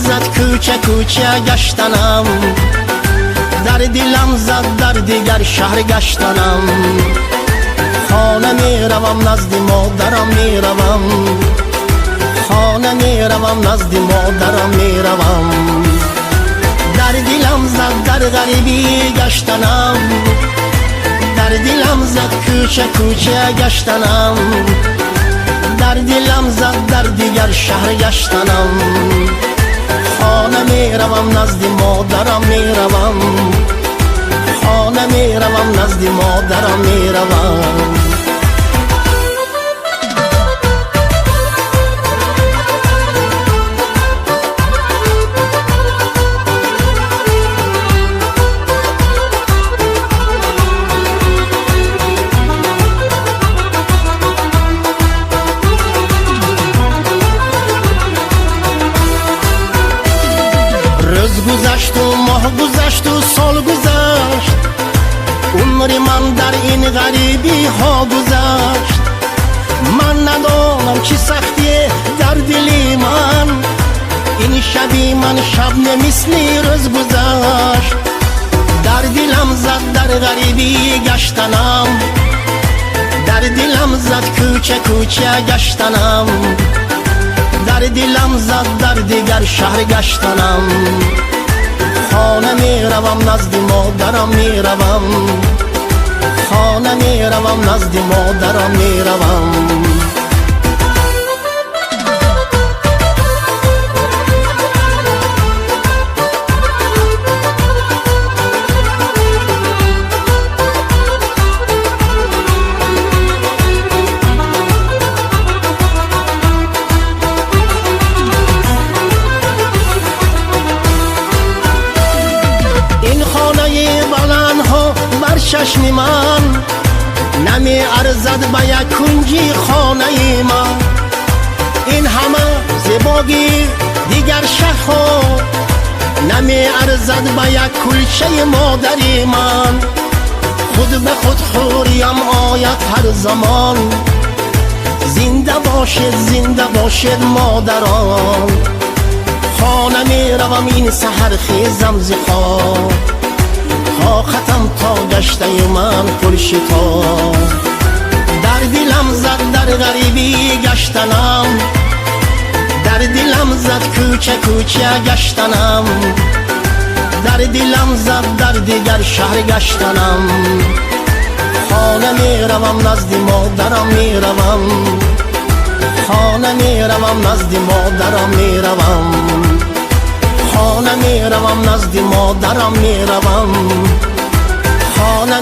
Зад кӯча кӯча гаштанам, дар дилам зад дар дигар шаҳр гаштанам. Хона меравам, назди модарам меравам, хона меравам, назди модарам меравам. Дар дилам зад дар ғарибӣ гаштанам, дар дилам зад кӯча кӯча гаштанам, дар дилам зад дар дигар шаҳр гаштанам. Хона меравам, назди модарам меравам, хона меравам, назди модарам меравам. Рӯз гузашту, моҳ гузашту, сол гузашт, умри ман дар ин ғарибиҳо гузашт. Ман надонам, чӣ сахтие дар дили ман, ин шаби ман шаб не, мисли рӯз гузашт. Дар дилам зад дар ғарибӣ гаштанам, дар дилам зад кӯча кӯча гаштанам, дар дилам зад дар дигар шаҳр гаштанам. Хона меравам, назди модарам меравам, хона меравам, назди модарам меравам. Ин хонаи баландҳо бар чашми ман намеарзад ба як кунҷи хонаи ман. Ин ҳама зебогӣ дигар шаҳрҳо намеарзад ба як кулчаи модари ман. Худ ба худ хӯриям ояд ҳар замон. Зинда бошед, зинда бошед, модарон. Хона меравам, ин саҳар хезам зи хоб, тоқатам то гаштаю ман пуршитоб. Дар дилам зад дар ғарибӣ гаштанам, дар дилам зад кӯча кӯча гаштанам, дар дилам зад дар дигар шаҳр гаштанам. Хона меравам, назди модарам меравам, хона меравам, назди модарам меравам. Хона меравам, назди модарам меравам.